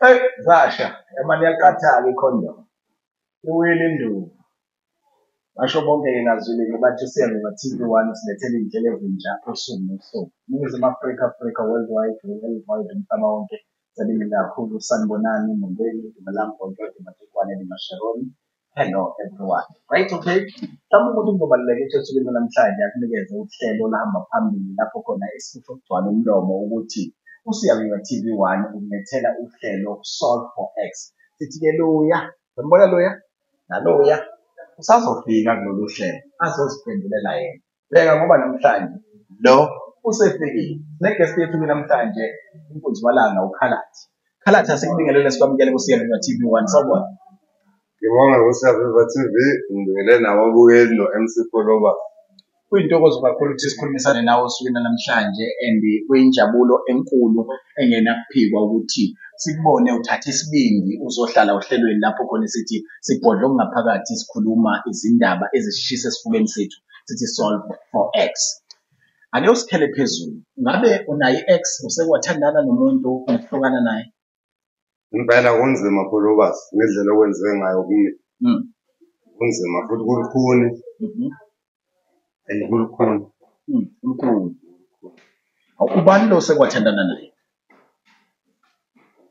Eyi zasha, yamane yaqatha-ke ikhondomu, iwile induku. Basho bonke-ke ngazwi-ke bathi uSiyaviva TV 1 usilethela iy'nhlelo ezintsha usuku nosuku. Ningizimu Afrika, Afrika worldwide, worldwide, umhlaba wonke. Siyabingelela kakhulu, sanibonani, molweni, dumelang, bonke, Matekwane, Masharoni. Hello everyone. Right, okay. Mhlawumbe umuntu kuzobaluleka ukuthi osukwini namhlanje akunikeze uhlelo oluhamba phambili lapho khona esikusho kugcwala umlomo ukuthi uSiyaviva TV 1 ukulethela uhlelo Solve for X. Sithi-ke luya, uyambona luya? Naloya usazofika kulolu hlelo azoziphendulela yena. Bheka ngoba namhlanje lo usefikile. Sine-guest yethu-ke namhlanje inkunzi malanga uKhalathi. Khalathi, asikubingelele sikwamukele kuSiyaviva TV 1. Sawubona. Ngibonga kuSiyaviva TV, ngibingelele nababukeli no-MC Pholoba. Kuyintokozo kakhulu ukuthi sikhulumisane nawe osukwini namhlanje and kuyinjabulo enkulu engenakuphikwa ukuthi sikubone uthatha isibindi uzohlala ohlelweni lapho khona sithi sibhodla okungaphakathi, sikhuluma izindaba ezisishisa esifubeni sethu, sithi Solve for X. Ake usikhele phezulu, ngabe unayo i-ex, useke wathandana nomuntu uhlukana naye? Impela kunzima Pholobas ngendlela okwenzeke ngayo kumina. Kunzima futhi kulukhuni. Kulukhuni. Mkhulu. Ubani lo oseke wathandana naye?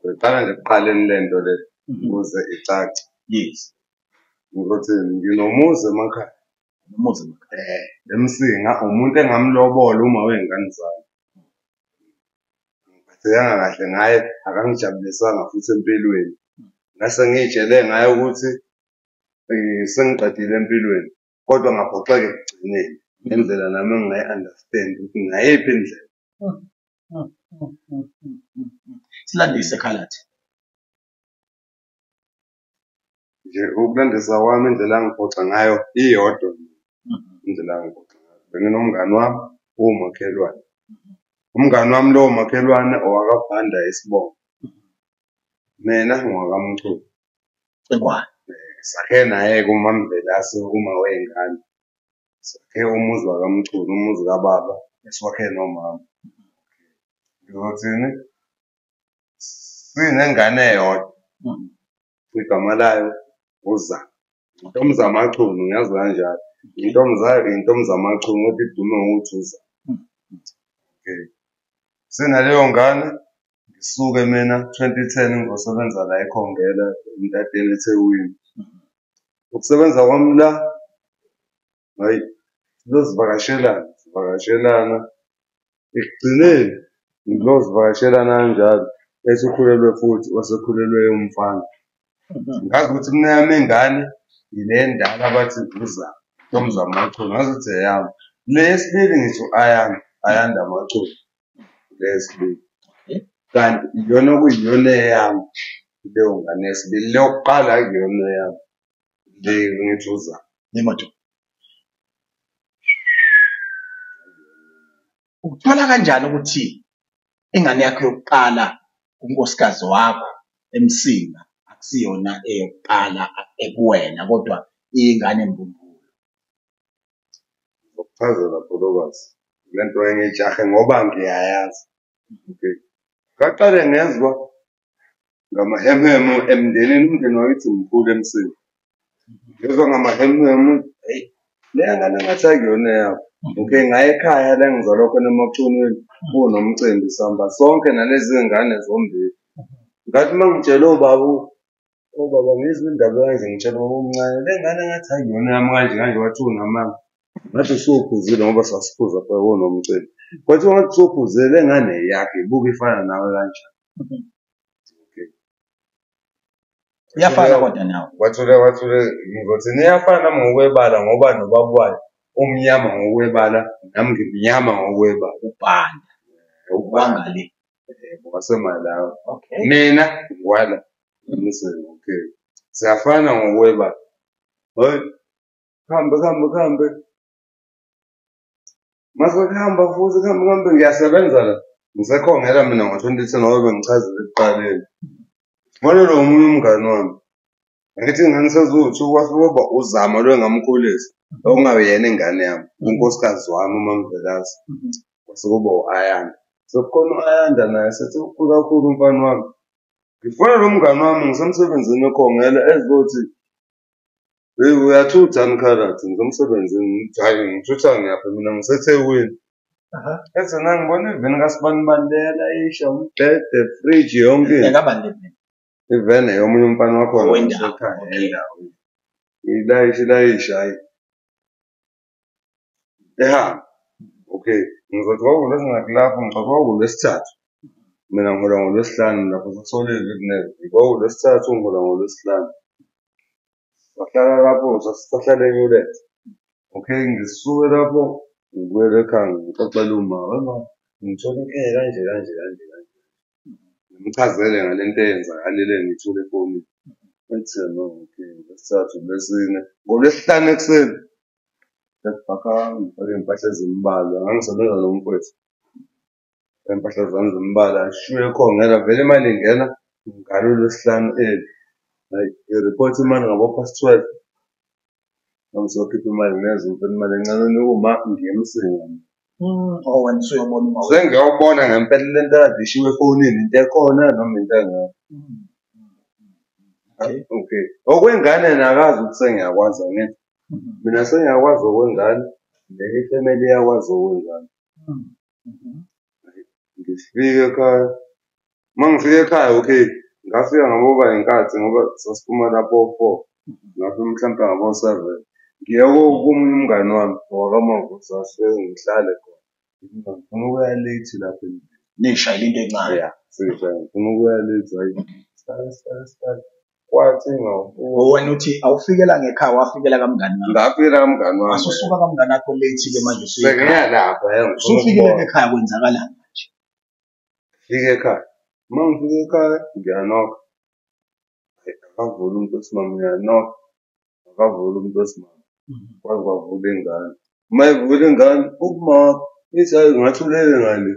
Ngiqala nje ekuqaleni lento le ukuze icace. Yes. Ngizothini, nginomuzi emakhaya. Umuzi emakhaya. Emsinga umuntu engamlobola uma wey'ngane zami. Angiphathekanga kahle ngaye, akangijabulisanga futhi empilweni. Ngase ngiy'tshele ngaye ukuthi sengiqedile empilweni, kodwa ngaphoxeka ekugcineni ngendlela nami engingayi-understand ukuthi ngayiphi indlela. Silandise Khalathi. Nje ukulandisa kwami indlela angiphoxa ngayo iyodwa indlela angiphoxa ngayo. Benginomngani wami uwumakhelwane. Umngani wami lowo makhelwane owakaBhanda isibongo. Mina ngowakaMchunu. Cingwane. Sakhe naye-ke uMaMvelase uma wey'ngane. Sakhe umuzi wakaMchunu, umuzi kababa esiwakhe nomama. Ngizothini? Sinengane eyodwa igama layo uZama. Intombi ngiyazi kanjalo. Intombi zayo iy'ntombi zamaChunu kodwa idume ngokuthi uZama. Okay. Sinaleyo ngane, ngisuke mina 2010 ngizosebenza la eKhongela eMtateni eThekwini. Ukusebenza kwami la, hhayi, silozivakashelana, sivakashelana. Ekugcineni ngilozivakashelana kanjalo ethi ukhulelwe futhi wasekhulelwe umfana. Ngazi ukuthi mina eyami ingane ile ndala abathi uZama, Ntombi zamaChunu, ngazi ukuthi eyami. Le yesibili ngithi u-Ayanda, Ayanda Machunu, le yesibili. Kanti iyona okuyiyona eyami leyo ngane yesibili, le yokuqala akuyona eyami, le ngithi uZama. Yimoto. Ukuthola kanjani ukuthi ingane yakho yokuqala unkosikazi wakho eMsinga akusiyona eyokuqala ekuwena kodwa iyingane mbumbulu? Ngizokuchazela Pholobazi le nto engiyijahe ngoba ngiyayazi. Okay. Ngaqale ngezwa ngamahemuhemu emndenini, umndeni wakithi mkhulu eMsinga. Ngezwa ngamahemuhemu, eyi leya ngane engathi akuyona eyabo. Okay, ngaya ekhaya la engizalwa khona eMachunwini, kunomcimbi sihamba sonke nalezi ngane zombili. Ngathi uma ngitshela obaba, obaba ngizwe indaba kanje, ngitshela ubaba omncane, le ngane engathi akuyona eyami kanje kanje, wathi unamanga. Ngathi usuphuzile ngoba sasiphuza phela kunomcimbi. Kwathiwa ngathi usuphuzile le ngane eyakho, ibuka ifana nawe kanjani. Okay. Iyafana kodwa nawe. Kwathule kwathule ngizothini iyafana nami ngokwebala ngoba nobaba wayo umnyama ngokwebala nami ngimnyama ngokwebala. Ubhanda. Wangale. WaseMalawi. Okay. Mina ngiwala eMsinga. Okay. Siyafana ngokwebala. Hayi, kuhambe kuhambe kuhambe. Mase kuhamba futhi kuhambe kuhambe ngiyasebenza la. Ngisekhongela mina ngo-2010 ngoba bengichazile ekuqaleni. Ngonelo omunye umngani wami. Angithi ingane seziwu-two kwafika kwaba uZama lo engamkhulisa. Okungayena ingane yami, unkosikazi wami uMaMvelase. Kwase kuba u-Ayanda. Sekukhona u-Ayanda naye sethi ukhulu kakhulu umfana wami. Ngifonela umngani wami ngisemsebenzini ekhongela ezothi, hheyi uyathutha yini Khaladi ngisemsebenzini? Ngithi hhayi ngithutha ngiyaphi mina ngiseThekwini. Ethi na ngibona iveni kasibanibani leyalayisha umbhede, friji yonke into. Ekabani le veni? Iveni eyomunye umfana wakhona Owendawo, wasekhaya okay. yendawo. Ilayisha ilayisha hhayi. Ehambe. Okay. Ngizothi kwakuwulwesingaki lapho? Ngixoxa kwakuwulwesithathu. Mina ngihola ngolwesihlanu lapho sasihole iviki neviki. Kwakuwulwesithathu ngihola ngolwesihlanu. Sahlala lapho sahlala eNewlands. Okay, ngisuke lapho ngibuyele ekhaya ngixoxele uma, wema ngithola inkinga kanje kanje kanje kanje. Ngimchazele ngale nto eyenzakalile ngiyithole efonini. Ethi no, okay, ngolwesithathu, ngolwesine, ngolwesihlanu ekuseni. Ngiyakubhaka ngifake iy'mpahla ezimbalwa, ngangisebenza nomfowethu. Iy'mpahla zami zimbalwa, shuye ekhongela vele imali ingena ngalo lwesihlanu early. Hhayi, ngi-report imali ngabo-past 12. Ngangizokhipha imali ngeze ngifuna imali encane enika uma ngiye eMsinga. Oh, wena usuyobona uma Sengiyobona ngempela le nto ekade ishiwo efonini into ekhona noma into engekho. Okay. Okay. Okwengane nakazi ukuthi sengiyakwazi angithi. Mina sengiyakwazi okwengane, nenye ifemeli iyakwazi okwengane. Ngifike ekhaya, uma ngifika ekhaya okay, ngafika ngaboba inkathi ngoba sasiphuma lapho o-four, ngafika mhlampe ngabo-seven. Ngiye komunye umngani wami owakaMavuso sifike ngihlale khona. Ngifuna ukuya late lapho endlini. Nishayela into encane. Ya, sishayela ngifuna ukuya late hhayi. Sihlale sihlale sihlale. Kwathi ngo-four. Wena uthi awufikela ngekhaya, wafikela kamngani wakho. Ngafikela kamngani wami. Asusuka kamngani wakho late-ke manje usuya ekhaya. Sengiya lapha, ngifuna Usufikile ukubona. ekhaya kwenzakalani manje? Ngifike ekhaya. Uma ngifika ekhaya ngiyanokha. Akavuli umuntu wesimame, ngiyanokha. Akavuli umuntu wesimame. Kwaze kwavula ingane. Uma ivula ingane, uma ithi hayi ngathi ulele ngale.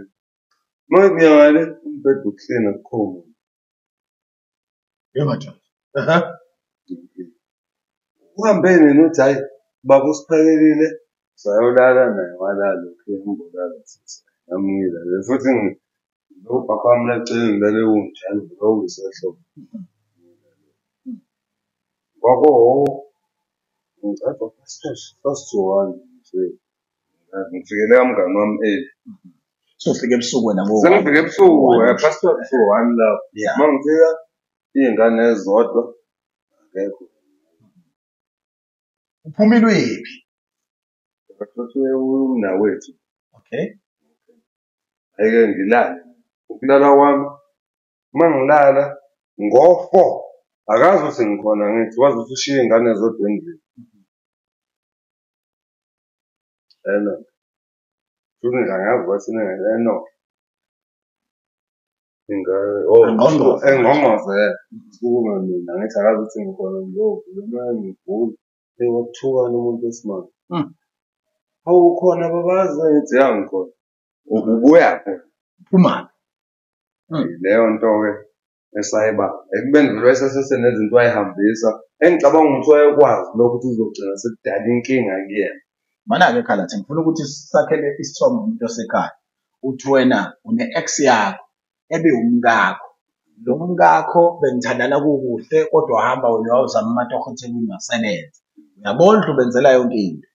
Uma ngiya ngale, umbhede uklina akukho muntu. Yebo madoda. Uhambe nini uthi hhayi baba usiphakelile sayolala naye walala okay hamba olala sisi. Nami ngilale futhi lo bhakho wami la eceleni ngilale kunjalo kwakuyisohlobo. Kwako ngicabanga past to one nje. Ngifikele kamngani wami early. Sofika ebusuku wena ngo. Sengifike ebusuku past twelve to one lapho. Yeah. Uma ngifika iy'ngane ezodwa akekho. Uphumile uyephi? Futhi umnawethu. Okay. Hhayi-ke ngilale. Ukulala kwami, uma ngilala ngo-four akazi ukuthi ngikhona ngithi wazi ukuthi ushiye iy'ngane zodwa endlini. Enock. Futhi nje angazi bathini Enock. Ingane, oh, Angqongqoze. engqongqoze. Sukume mina ngithi akazi ukuthi ngikhona ngiyovula uma ngivula. Hey, wakuthukana umuntu wesimame. Hawu ukhona babazi ngithi ya ngikhona. Ubuya khona. Uphuma. Leyo nto-ke esayibamba. Ekubeni vele wayesasesenezinto wayehambisa engicabanga ukuthi wayekwazi lokho ukuthi uzogcina sekudala inkinga kuyena. Mana-ke Khaladi, ngifuna ukuthi sakhele isithombe umuntu osekhaya. Uthi wena une-ex yakho ebe umkakho. Lo mkakho benithandana kukuhle kodwa wahamba wena wayozama amatoho eThekwini wasebenza. Uyabondla ubenzela yonke into.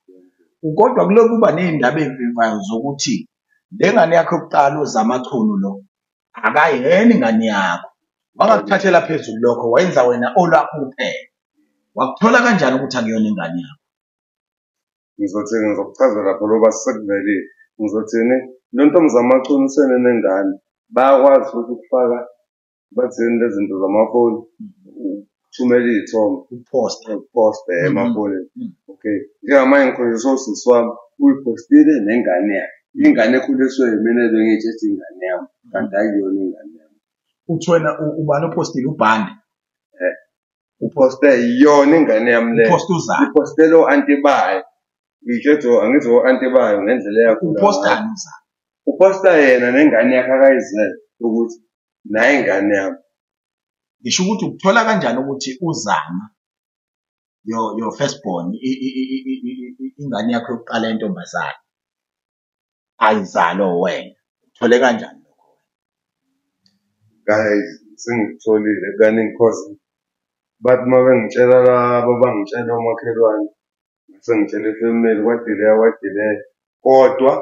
Kodwa kulokhu kuba ney'ndaba ey'vimbayo zokuthi le ngane yakho yokuqala uZamachunu lo akayena ingane yakho. Wangakuthathela phezulu lokho wenza wena olwakho kuphela. Wakuthola kanjani ukuthi akuyona ingane yakho? Ngizothini ngizokuchazela phela ngoba sekuvelile. Ngizothini lo ntombazamachunu usenenengane bayakwazi futhi ukufaka bathini lezi zinto zamafoni ukuthumela iy'thombe Ukuphosta. ukuphosta emafonini. Okay. Njengamanje ngikhonjiswa usisi wami uyiphostile nengane yakhe. Ingane ekhuliswe yimina ebengiyitshela ingane yami kanti akuyona ingane yami. Uthi wena ubani ophostile uBhande? Uphoste yona ingane yami le. Uphosta uZama. Uphostele o-anti bayo. Ngitsho angithi o-anti bayo ngendlela eyakhula. Uphostani uZama? Uphosta yena nengane yakhe akayizele ukuthi naye ingane yami. Ngisho ukuthi ukuthola kanjani ukuthi uZama your firstborn ingane yakho yokuqala yentombazane ayizalwa wena. Uthole kanjani lokho? Guys, Sengikutholile kaningi cause bathi uma bengitshela laba abangitshela omakhelwane, sengitshela ifemeli kwadileya kwadileya. Kodwa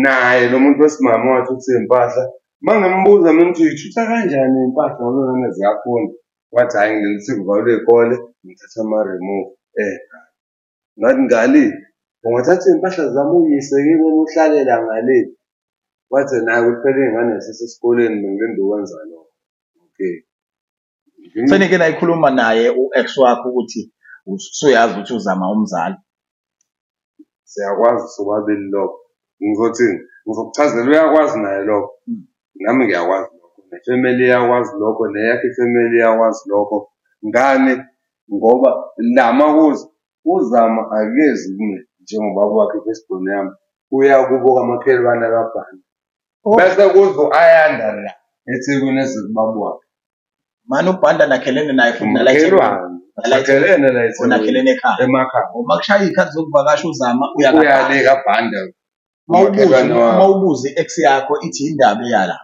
naye lo muntu wesimame owathutha iy'mpahla, uma ngimbuza mina ukuthi uy'thutha kanjani iy'mpahla ngoba iy'ngane ziyafunda, wathi hhayi ngilinde ukuthi kuvalwe iy'kole ngithathe ama-remove . Ngathi ngale ungathatha iy'mpahla zami uyise kibo uhlalela ngale. Wathi ena hhayi ukuthi phela iy'ngane zisesesikoleni bengilinde ukwenza lokho. Okay. Senike nayikhuluma naye u-ex wakho ukuthi usuyazi ukuthi uzama umzali? Siyakwazi sobabili lokho. Ngizothini? Ngizokuchazela uyakwazi naye lokho. Nami ngiyakwazi lokho. Nefemeli iyakwazi lokho, neyakhe ifemeli iyakwazi lokho. Ngani? Ngoba la makuza uzama akezi kumina njengobaba wakhe first born yami. Uya kubo kamakhelwane kaBhanda. Bese kuza u-Ayanda la eThekwini eze kubaba wakhe. Mane uBhanda nakhelene naye futhi nala Makhelwane. Sakhelene la eThekwini. Onakhelene ekhaya. Emakhaya. Uma kushaya iy'khathi zokuvakasha uzama uya Uya le kaBhanda. Umakhelwane wakhe. Uma ubuza i-ex yakho ithi indaba eyala.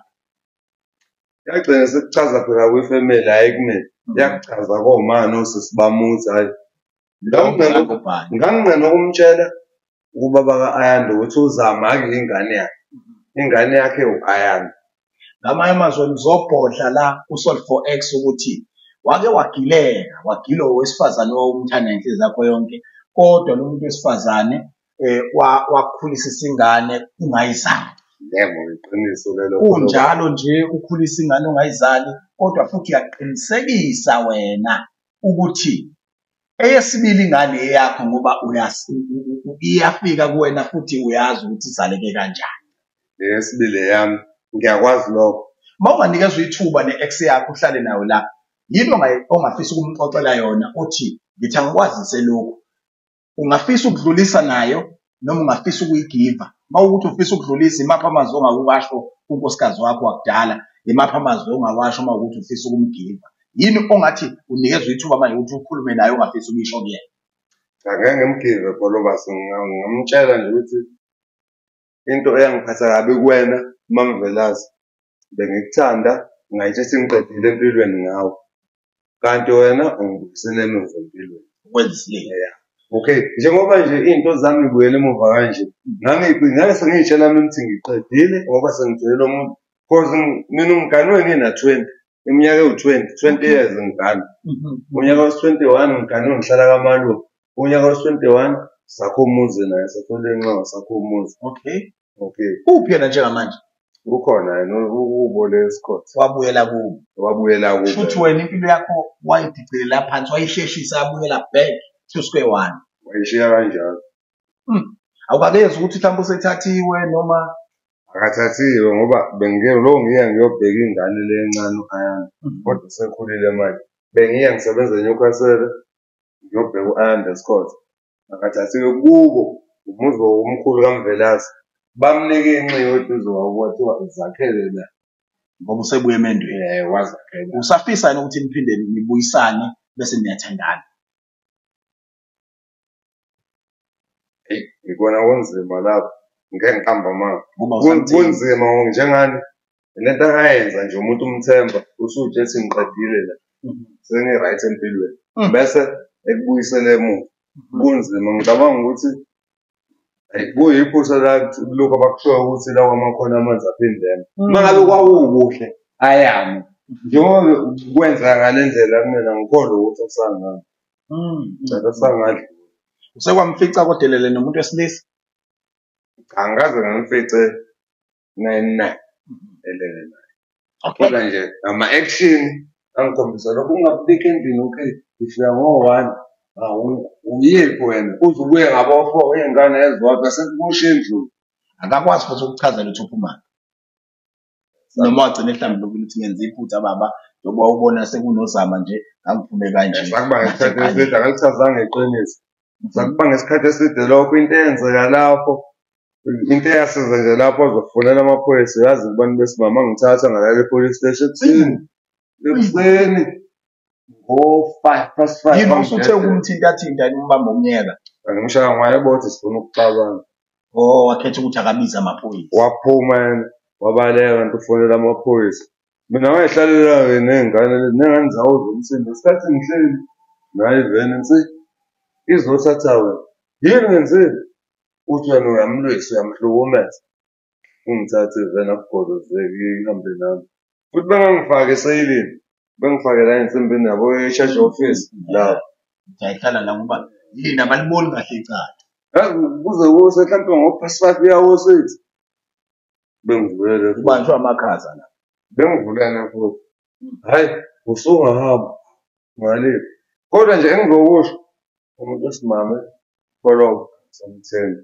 Yagcina sekuchaza phela kwifemeli hhayi kumina. Yakuchaza komama nosisi bamuthi hhayi. Ngangingcina ukumtshela ubaba ka-Ayanda ukuthi uzama akuyingane yakhe. Ingane yakhe u-Ayanda. Ngamanye amazwi ngizobhodla la ku-Solve for X ukuthi wake wagileka, wagilwa owesifazane owawumthanda ngenhliziyo yakho yonke, kodwa lo muntu wesifazane wakukhulisisa ingane ungayizali. Yebo, iqiniso lelo. Kunjalo nje ukhulisa ingane ungayizali, kodwa futhi uyaqinisekisa wena ukuthi eyesibili ingane eyakho ngoba iyafika kuwena futhi uyazi ukuthi izaleke kanjani. Eyesibili yami, ngiyakwazi lokho. Uma unganikezwa ithuba ne-ex yakho uhlale nayo la, yini ongafisa ukumxoxela yona uthi ngithi angikwazise lokhu? Ungafisa ukudlulisa nayo noma ungafisa ukuyigiva? Uma ukuthi ufisa ukudlulisa, imaphi amazwi ongawasho kunkosikazi wakho wakudala? Imaphi amazwi ongawasho uma ukuthi ufisa ukumgiva? Yini ongathi unikezwe ithuba manje ukuthi ukhulume naye ongafisa ukuyisho kuyena? Angeke ngimgive Pholobas, ngingamtshela nje ukuthi into eyangiphatha kabi kuwena MaMvelase, bengikuthanda ngayitshela sengiqedile empilweni ngawe. Kanti wena ungibuyisele emuva empilweni. Ukwenza isilima. Yeah. Okay, njengoba nje iy'nto zami ngibuyele emuva kanje, ngake sengiy'tshela mina ukuthi ngiqedile ngoba sengithole lo muntu. Cause mina ngiganwe ngina-20, iminyaka ewu-20, 20 years ngiganwe. Unyaka wesi-21 ngiganwe ngihlala kamalume. Unyaka wesi-21 sakha umuzi naye, sathola inxeba sakha umuzi. Okay. Okay. Uphi yena njengamanje? Ukhona yena ukubo lesikhothi. Wabuyela kubo. Wabuyela kubo. Futhi wena impilo yakho wayidicilela phansi, wayisheshisa yabuyela back to square one. Wayishiya kanjalo. Awukakezi ukuthi mhlawumbe usethathiwe noma akathathiwe ngoba bengike lo ngiya ngiyobheka ingane le encane u-Ayanda. Kodwa usekhulile manje. Bengiya ngisebenza eNewcastle ngiyobheka u-Ayanda Scott. Akathathiwe kubo umuzi omkhulu kaMvelase. Bamnike inxiwa eduze kwabo kwathiwa uzakhele la. Ngoba usebuye emendweni. Wazakhela. Usafisa yini ukuthi niphinde nibuyisane bese niyathandana? Eyi, ngibona kunzima lapho. Ngeke ngiqambe amanga. Ngoba usamthemba. Kunzima njengani lento akayenza nje umuntu umthemba usuthi ethi ngiqedile la. Sengi-right empilweni. Bese ekubuyisele emuva. Kunzima ngicabanga ukuthi kuyiphutha la lokhu abakushoyo ukuthi lawa amakhona amanzi aphindene. Uma ngabe kwakukuhle ayame. Njengoba kwenzeka ngale ndlela kumina ngikholwa ukuthi akusangani. Cha asangadluli. Usekwamfica kodelele nomuntu wesilisa? Angikaze ngimfice 99 elele naye. Okay. Kodwa nje ama-action angikhombisa lokho ungabikho endlini okay ngifika ngo-1 uyephi wena uze ubuye ngabo-4 iy'ngane ezodwa sekukusho endlini. Akakwazi futhi ukuchazela ukuthi uphumaphi. Noma wagcina ehlambulukile ukuthi ngenza iphutha baba njengoba ubona sekunozama nje ngangiphume kanje. Sakuba ngesikhathi eside akalichazanga iqiniso. Sakuba ngesikhathi eside lokho into eyenzeka lapho into eyasiza nje lapho azofonela amaphoyisa uyazi kubantu besimama angithatha ngalala e-police station ekuseni. Ekuseni ngo-5:05. Yini usuthe ukumthinta-thinta umbamba umnyeka? Angimshaya ngwayebo ukuthi sifuna ukuxabana. Oh, wakhetha ukuthi akabize amaphoyisa. Waphuma yena wabaleka kanti ufonela amaphoyisa. Mina ngayihlalela-ke ney'ngane lezi ney'ngane zawuzwa umsindo. Ngesikhathi ngihleli nayi iveni nsi izothatha wena. Yini ngenzeni? Uthi wena uyamlwisa uyamhlukumeza. Ungithathe iveni akugolozeki ihambe nami. Futhi bengangifaki eseyilini, bengifake la ey'nsimbini yabo e-charge office la. Ngiyayihlala la ngoba yini abaliboni kahle icala. Yazi kuze kuse mhlampe ngo-past five kuya ko-six. Bengivulele futhi. Ubanjwe amakhaza la. Bengivulele futhi. Hhayi, usungahamba ngalile. Kodwa nje engizokusho umuntu wesimame pholoba samthembi.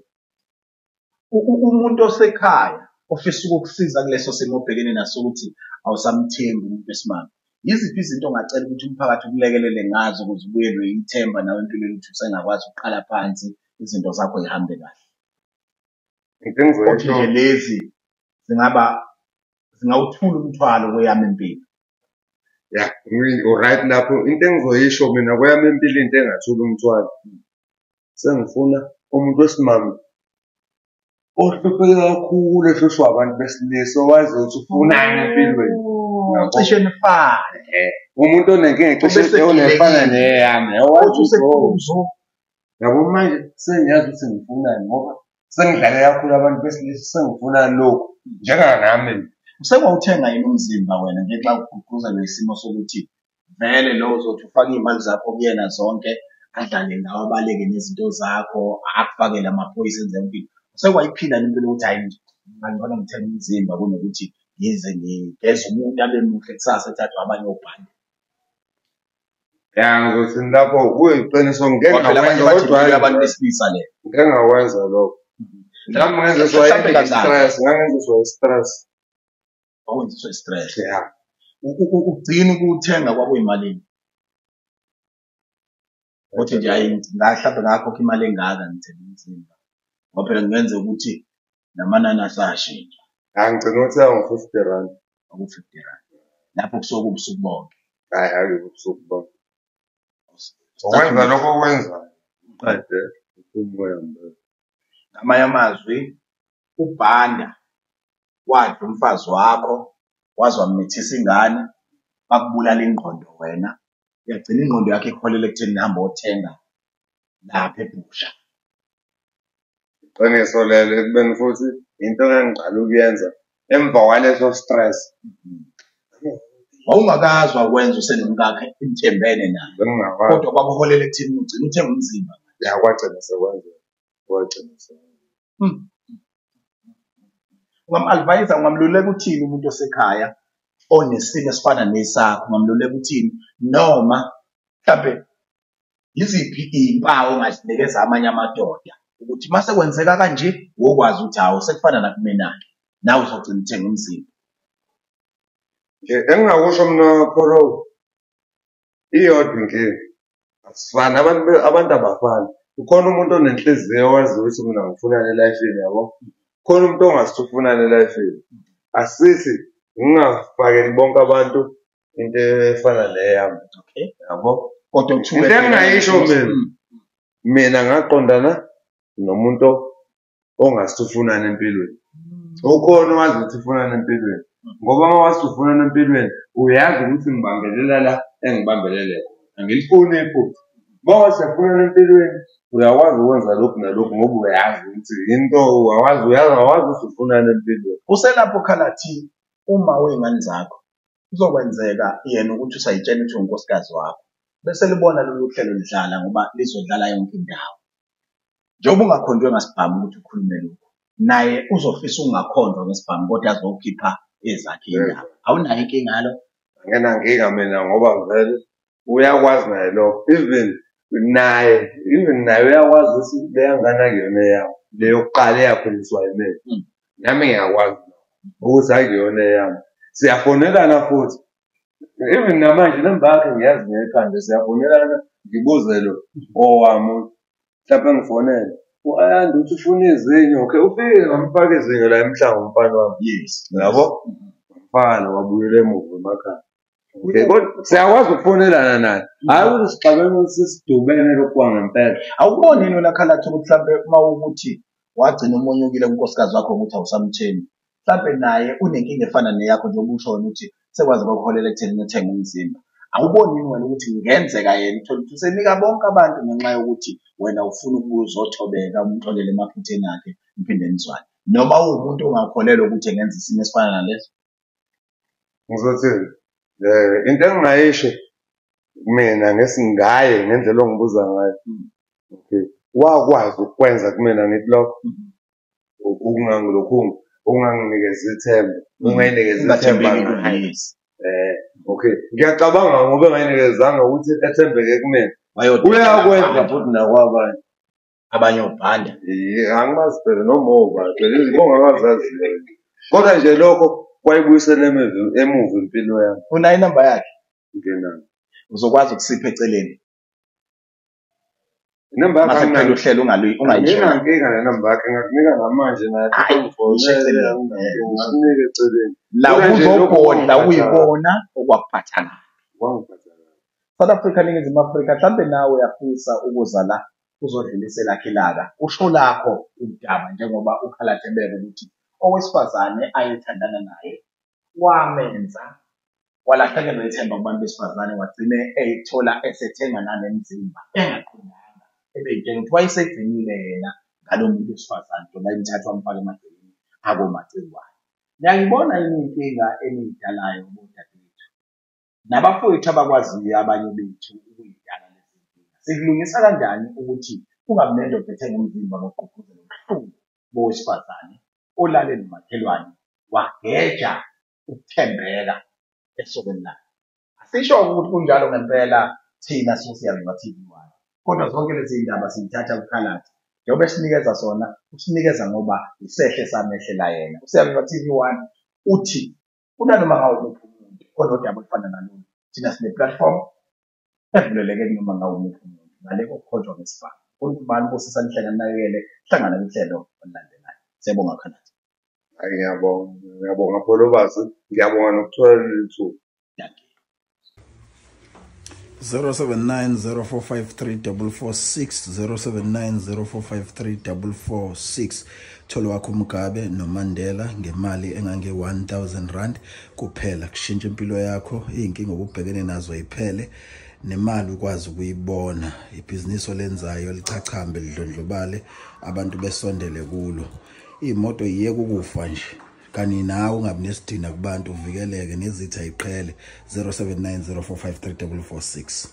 Umuntu osekhaya ofisa ukukusiza kuleso simo obhekene naso ukuthi awusamthembi umuntu wesimame. Yiziphi izinto ongacela ukuthi umphakathi ukulekelele ngazo ukuze ubuyelwe ithemba nawe empilweni ukuthi usengakwazi ukuqala phansi izinto zakho zihambe kahle? Into engizoyisho Othi nje lezi zingaba zingawuthula umthwalo kweyami impilo. Ya, u-right lapho. Into engizoyisho mina kweyami impilo into engathula umthwalo. Sengifuna umuntu wesimame ohlupheke kakhulu ehlushwa abantu besilisa owazi ukuthi ufunani empilweni. Cishe nifane. Umuntu onenkinga cishe onefana neyami. Othi usekhuluzo. Yabo manje sengiyazi ukuthi ngifunani ngoba sengidlale kakhulu abantu besilisa sengifuna lokhu njenganami. Usengawuthenga yini umzimba wena ngenxa yokugqugquzelwa isimo sokuthi vele lo uzothi ufake iy'mali zakho kuyena zonke adlale ngawe abaleke nezinto zakho akufakele amaphoyisa enze yonke into. Sekwayiphila nempilo ukuthi hhayi ngangcono ngithenge umzimba kunokuthi ngize ngigeze umuntu abe muhle kusasa ethathwe abanye obhande. Ya ngizothini lapho kuyiqiniso ngike Ngoba phela abanye ngakwenza bathi kodwa impilo yabantu besilisa leyo. Ngike ngakwenza lokho. Mhlawumbe ngenziswa Mhlawumbe kancane. i-stress, ngangenziswa i-stress. Wawenziswa i-stress. Ya. Ugcina ukuthenga kwakuyimalini? Uthi nje hayi mhlawumbe ngakhokha imali engaka ngithenga umzimba. Ngoba phela kungenzeka ukuthi namanani asashintsha. Angigcina ukuthenga ngo-50 rand. Ngo-50 rand. Lapho kusuke kubusuku bonke. Hhayi, hhayi ubusuku bonke. Ukwenza lokho okwenzayo. Uqede uphume uhambe. Ngamanye amazwi uBhanda wadla umfazi wakho waze wamithisa ingane bakubulala ingqondo wena. Uyagcina ingqondo yakho ikuholela ekutheni nihambe othenga lapha ebhusha. Iqiniso lelo ekubeni futhi into engangiqala ukuyenza emva kwaleso stress. Wawungakazi wakwenza usenomkakhe nithembene naye. Bengingakwazi. Kodwa kwakuholela ekutheni ugcine uthenga umzimba. Ya kwagcina sekwenzeka. Kwagcina sekwenzeka. Ungam-advise, ungamluleka uthini umuntu osekhaya onesimo esifana nesakho? Ungamluleka uthini? Noma mhlambe yiziphi iy'mpawu ongazinikeza amanye amadoda ukuthi mase kwenzeka kanje wokwazi ukuthi hawu sekufana nakumina-ke nawe uzogcina uthenga umzimba? Nje engingakusho mina Pholo, iyodwa inkinga. Asifani abantu abafani. Ukhona umuntu onenhliziyo owazi ukuthi mina ngifunani elifini yabo. Khona umuntu ongazi ufunani elifini. Asithi ngingafakeli bonke abantu into efana neyami. Okay. Yabo. Kodwa kuthiwe Into engingayisho mina, mina ngaqondana nomuntu ongazi ufunani empilweni. Ukhona owazi ukuthi ufunani empilweni. Ngoba uma wazi ufunani empilweni, uyazi ukuthi ngibambelela la engibambelele khona. Angilifuni iphutha. Uma wazi ufunani empilweni, uyakwazi ukwenza lokhu nalokhu ngoba uyazi ukuthi into awazi, uyazi, awazi ukuthi ufunani empilweni. Uselapho Khalathi, uma wey'ngane zakho kuzokwenzeka yena ukuthi usayitshela ukuthi unkosikazi wakho bese libona lolu hlelo lidlala ngoba lizodlala yonke indawo. Njengoba ungakhonjwe ngasibhamu ukuthi ukhulume lokhu, naye uzofisa ukungakhonjwa ngesibhamu kodwa azokhipha ezakhe indaba. Awunayo inkinga yalo? Anginankinga mina ngoba vele uyakwazi naye lokho. Even naye uyakwazi ukuthi leya ngane akuyona eyami, le yokuqala eyakhuliswa yimina. Nami ngiyakwazi ukuthi akuyona eyami. Siyafonelana futhi. Even namanje inamba yakhe ngiyazi ngekhanda, siyafonelana ngibuze lo owami mhlawumbe ngifonele. U-Ayanda uthi ufuna izinyo, okay, ufike ngamfaka izinyo la emhlanga umfana wami. Yes. Yabo? Mfana wabuyela emuva emakhaya. Okay, kodwa siyakwazi ukufonelana naye. Hhayi ukuthi sixabene ukuthi sidubene lokhu kwangempela. Awuboni yini wena Khalathi ukuthi mhlampe uma ukuthi wagcina umonyukile kunkosikazi wakho ukuthi awusamthembi, mhlampe naye unenkinga efana neyakho njengoba usho wena ukuthi Sekwaze kwakuholela ekutheni uthenge umzimba. Awuboni yini wena ukuthi kungenzeka yena uthole ukuthi usenika bonke abantu ngenxa yokuthi wena ufuna ukubuya uzothobeka umxolele emaphutheni akhe niphinde nizwane, noma uwumuntu ongakholelwa ukuthi engenza isimo esifana naleso? Ngizothini? Into engingayisho mina ngesingaye ngendlela ongibuza ngayo. Okay. Wakwazi ukukwenza kumina ngithi lokho ukunganginikeza ithemba, ungayinikeza ithemba. Okay. Ngiyacabanga ngoba engayinikezanga ukuthi ethembeke kumina. Uyakwenza futhi nakwabanye. Abanye obhanda. Angibazi phela noma obani phela izibongo angazazi. Kodwa nje lokho kwayibuyisela emuva impilo yami. Unayo inamba yakhe? Ngenayo. Uzokwazi ukusipha eceleni. Inamba yakhe anginayo. Uhlelo ungayisho. Nginankinga nenamba yakhe, ngakunika namanje naye ungifonele, ngakunika eceleni. La uzobhodla kuyibona okwakuphatha kabi. Kwangiphatha kabi. South Africa, Ningizimu Afrika, mhlambe nawe uyafisa ukuza la uzodlulisela ilaka. Usho lakho udaba njengoba uKhaladi ebeka ukuthi owesifazane ayethandana naye wamenza walahlekelwa ithemba kubantu besifazane, wagcine eyithola esethenga nanemzimba engaqondanga, ebeyitshela ukuthi wayesegcinile yena ngalo muntu wesifazane njengoba emthatha wamfaka emagcekeni akomacingwane. Niyayibona yini inkinga eniyidalayo bodadewethu nabafowethu abakwaziyo abanye bethu ukuyidala lezi nkinga? Sikulungisa kanjani ukuthi kungabi nendoda ethenga umzimba ngokugqugquzela ubuhlungu bowesifazane olale nomakhelwane wageja ukuthembeka esokweni lakhe? Asisho ukuthi kunjalo ngempela thina siyaviva TV1, kodwa zonke lezi ndaba siyithatha kuKhaladi. Njengoba esinikeza sona, usinikeza ngoba isehle samehlela yena. USiyaviva TV1 uthi kunanoma ngawumuphi umuntu onodaba olufana nalolu, thina sine-platform evuleleke kunoma ngawumuphi umuntu ngale kokukhonjwa ngesibhamu. uNkulunkulu anibusise anihlenge aninakekele, hlangana kuhlelo olulandelayo. Siyabonga Khaladi. Hayi, ngiyabonga, ngiyabonga Pholobazi, ngiyabonga nokuthola leli thuba. Dankie. 079 0453 446 079 0453 446. Thola wakho uMugabe noMandela ngemali engange 1000 rand kuphela. Kushintsha impilo yakho, izinkinga obubhekene nazo iphele, nemali ukwazi ukuyibona. Ibhizinisi olenzayo lichachambe, lidlondlobale, abantu besondele kulo. Imoto iyeke ukufa nje, kani nawe ungabi nesidina kubantu, uvikeleke nezitha iqhele. 079 0453 446.